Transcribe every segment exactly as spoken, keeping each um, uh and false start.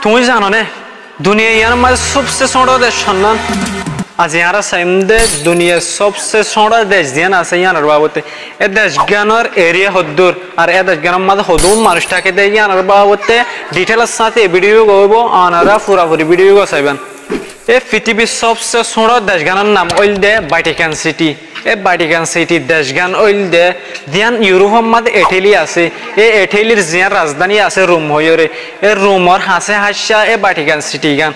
Tuñí zano né, duniya yíanor mazé sobse sóñço dec honnán? Aijja añára saiyúm dé duniyair sobse sóñço dec ziyán asé yíanor babote. É decgánor eriya hoddúr, ar é decgánor mazé hodún manúic táke dé yíanor babote dithélor sáñte e bídiyo gán óibo, onorá furafuri bídiyo gán saiban. É fitibir sobse sóñço decgánor nam óilde Vatikan Siti. É Vatikan Siti decgán óilde ziyán Iurópor mazé Etheli asé, é Ethelir ziyán razdáni asé Rum hoiyóre, é Rumor hañsé háñccá é Vatikan Siti gán.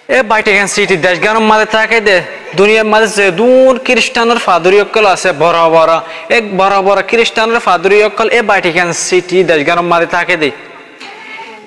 É Vatikan Siti decgánor mazé táke dé duniyair mazé zedún kiristánor fadúri ókkol asé boro boro, é boro boro kiristánor fadúri ókkol é Vatikan Siti decgánor mazé táke dé.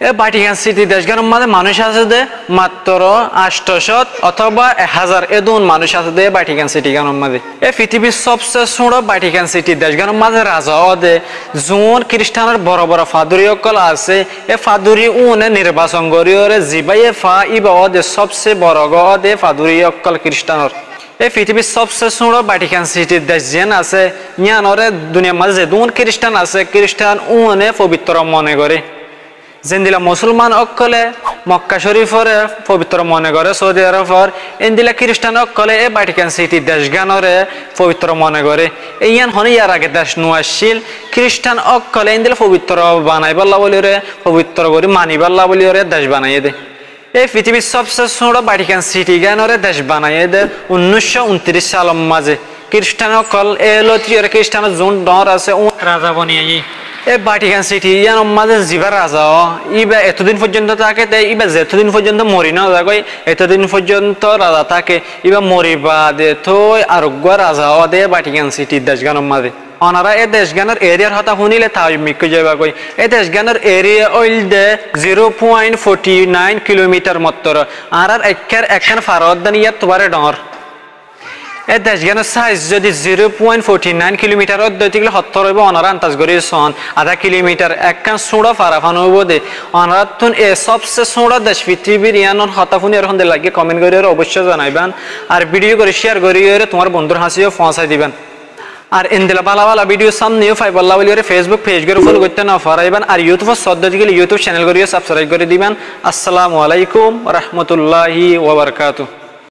É Vatikan Siti decgánor mazé manúic asé dé mattro añctho cót otóba ek házar, édun manúic asé dé é Vatikan Siti gánor mazé. É fitibir sobse sóñço Vatikan Siti decgánor mazé raza óde, zuún kiristánor boro boro fadúri ókkol asé, é fadúri úne nirbason goríyore zibáye fa íba óde sobse boro gó óde fadúri ókkol kiristánor. É fitibir sobse sóñço Vatikan Siti dec ziyán asé, yíanoré duniyair mazé zedún kiristán asé, kiristán úne fobitro mone goré. Zendila musúlman ókkolé Mokka Córiforé fobitro mone goré, Sóudi Aróbor, endila kiristán ókkolé é Vatikan Siti decgánoré fobitro mone goré. É yían honé yar age dec nuaccíl, kiristán ókkolé endila fobitro banaibálla bóliyoré, fobitro gorí manibálla bóliyoré dec banaiyé dé. É fitibir sobse sóñço Vatikan Siti gánoré dec banaiyé dé unnúic cót untiric salor mazé. Kiristán ókkol é lótiyoré kiristánor zuún dhoóñr asé, uún raza boni aiyé. É Vatikan Siti yíanor mazé zibá raza ó, íba etódin fóijjonto táke dé, íba zetódin fóijjonto mori no zagói, etódin fóijjonto raza táke, íba mori baade tói areggúa raza ó dé Vatikan Siti decgánor mazé. Onorá é decgánor eriyar hotá fúnile taajjub mikká zaibagói. É decgánor eriya óilde zero point forty nine kilomitar mottoro. Añárár ekkár ekkán fara ódde yíattú baré dhoóñr. É decgánor sáiz zodi zero point forty nine kilomitar ódde óitegile hottór óibo onorá antas gorí soón. Adá kilomitar ekkán súñço fara fán óibo dé. Onoráttun e sobse súñço dec fitibir yíanor hotá fúniyore hondilla lagé koment goríyore oboicco zanaiban. Ar bídiyo gán cíyar goríyore tuáñr bondúr hañsé yó foóñsai diban. Ar endila bála bála bídiyo sámne yó faibálla bóliyoré Facebook pej gán fólo goittó no foraiban, ar YouTube ot soddo digile YouTube cenel gán yó sabskraib gorí diban. Assalamu alaikum warahmatulláhi wabarakátuhu.